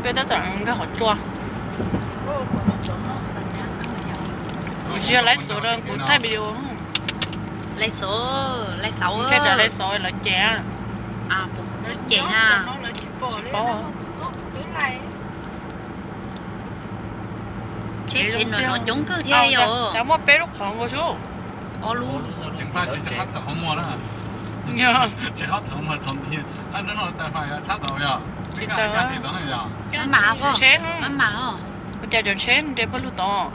Peb tab tom nkag qhov tsua. Kuv tsis yog laiv xov rau kuv thaij video. Laiv xov, laiv xov. Laiv xov lawv cem. Cem na. Tsis paub. Tsheb no coob kawg thiab yom. Cas muaj peb lub qhov nkaus xwb. Ob lub. Tsheb, ua cas cov tsheb nres pawg lug tod?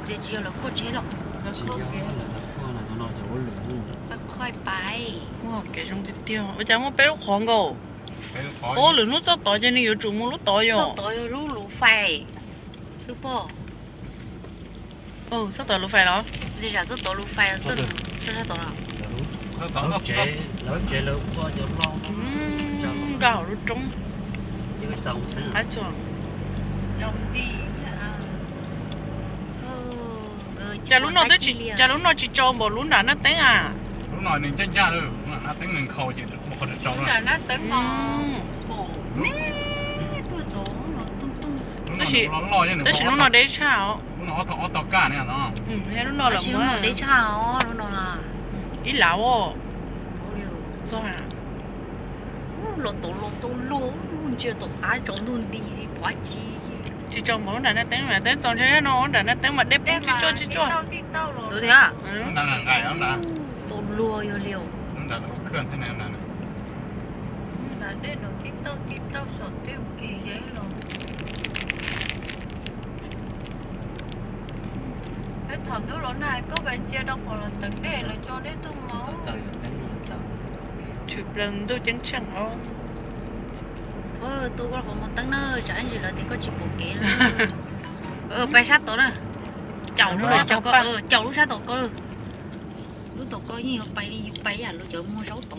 Tsis yog lawv kuaj tsheb los? Ua kev zoo tiag tiag, ua cas muaj peb lub qhov nkaus. Ua lwm hnub txoj tod ces nws yuav tsum mus lub tod yom. Txoj tod yog lub lus fais xwb pob. Txoj tod lus fais los? Txoj tod lus fais, txoj tod los? Nkag hauv lub roob. Qab tsuag. Cas lub no twb tsis, cas lub no tsis tsau npaum lub nram Naj Teeb a? Lub no nws ncaj ncaj, nram Naj Teeb nws nkhaus ces ua qhov tsis tsau. Tab sis lub no deb tshaj os. Lub no ob tog kaj ne. Lub no lawm, deb tshaj os lub no. Ib lav os. Txog. Los tau los tau los, ntsia tom qab tsaus ntuj nti pov tsi. Tsis tsau npaum nram Naj Teeb, nram Teeb txaus ntshai no, nram Naj Teeb mas deb poob tsis tsuaj tsis tsuaj. Tau luag yog li. Peb thaum ntuj los nag koj pais ntsia rau qhov los teev dej los tso dej tuaj mog. Tshwm plaws ntuj ceeb tsheej os. Tuaj koj qhov muag teeb na, tsam ib ntsis lawv tias koj tsis pom kev na. Pais sab tod na. Caum lub sab tod ko. Lub tod ko yeej yuav pais li yus pais yam lawv cov muag zaub tod.